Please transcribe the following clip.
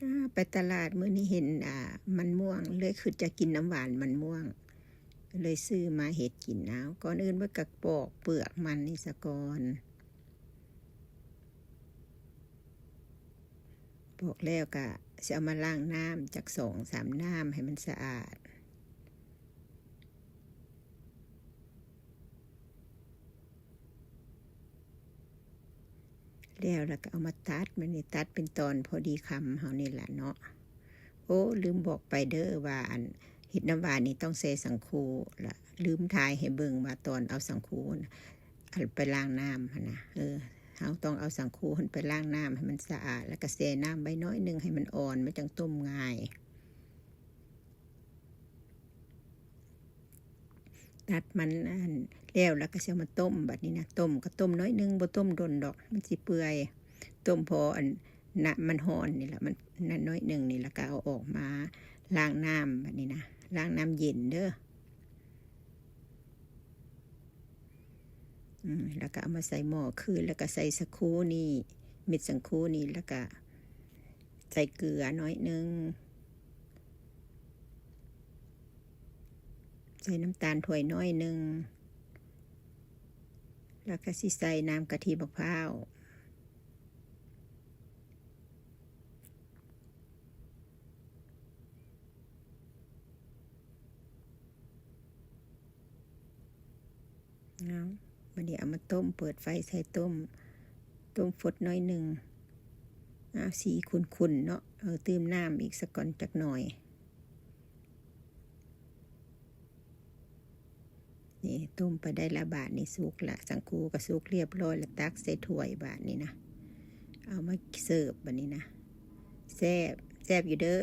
ອາ ໄປຕະຫຼາດມື້ນີ້ເຫັນ ອາ ມັນມ່ວງ ເລີຍຄິດຈະກິນນ້ຳຫວານມັນມ່ວງ ເລີຍຊື້ມາເຮັດກິນ. ເອົາ ກ່ອນອື່ນເບິດກໍປອກເປືອກມັນນີ້ສາກ່ອນ. ປອກແລ້ວກະຊິເອົາມາລ້າງນ້ຳຈັກສອງສາມນ້ຳໃຫ້ມັນສະອາດ. ແລ້ວລະກະເອົາມາຕັດ ບາດນີ້ຕັດເປັນຕອນພໍດີຄຳເຮົານີ້ລະເນາະ. ໂອ້ ລືມບອກໄປເດີວ່າ ອັນ ເຮັດນ້ຳຫວານນີ້ຕ້ອງໃສ່ສັງຄູ ລະລືມຖ່າຍໃຫ້ເບິ່ງວ່າຕອນເອົາສັງຄູນະ ອັນ ໄປລ້າງນ້ຳຫັ້ນນະ. ເອີ ເຮົາຕ້ອງເອົາສັງຄູຫັ້ນໄປລ້າງນ້ຳໃຫ້ມັນສະອາດ ລະກະແຊ່ນ້ຳໄວ້ໜ້ອຍໜຶ່ງໃຫ້ມັນອ່ອນ ມັນຈັ່ງຕົ້ມງ່າຍ. ຕັດມັນ ອັນ ແລ້ວລະກະຊິເອົາມາຕົ້ມບາດນີ້ນະ. ຕົ້ມກະຕົ້ມໜ້ອຍໜຶ່ງ ບໍ່ຕົ້ມດົນດອກ ມັນຊິເປື່ອຍ. ຕົ້ມພໍ ອັນ ນ້ຳມັນຮ້ອນນີ້ລະ ມັນນັ້ນໜ້ອຍໜຶ່ງນີ້ ລະກະເອົາອອກມາລ້າງນ້ຳບາດນີ້ນະ ລ້າງນ້ຳເຢັນເດີ. ອືມ ລະກະເອົາມາໃສ່ໝໍ້ຄືນ ລະກະໃສ່ສາຄູນີ້ ເມັດສັງຄູນີ້ ລະກະໃສ່ເກືອໜ້ອຍໜຶ່ງ ໃສ່ນ້ຳຕານຖ້ວຍໜ້ອຍໜຶ່ງ ລະກະຊິໃສ່ນ້ຳກະທິບັກພ້າວ. ເອົາ ບາດນີ້ເອົາມາຕົ້ມ ເປີດໄຟໃສ່ຕົ້ມ ຕົ້ມຟົດໜ້ອຍໜຶ່ງ. ເອົາ ສີຂຸ້ນໆເນາະ ເອົາ ຕື່ມນ້ຳອີກສາກ່ອນຈັກໜ້ອຍ. ນີ້ ຕົ້ມໄປໄດ້ລະ ບາດນີ້ສຸກລະ ສັງຄູກະສຸກລຽບຮ້ອຍລະ ຕັກໃສ່ຖ້ວຍບາດນີ້ນະ ເອົາມາເສີບບາດນີ້ນະ. ແຊບ ແຊບຢູ່ເດີ.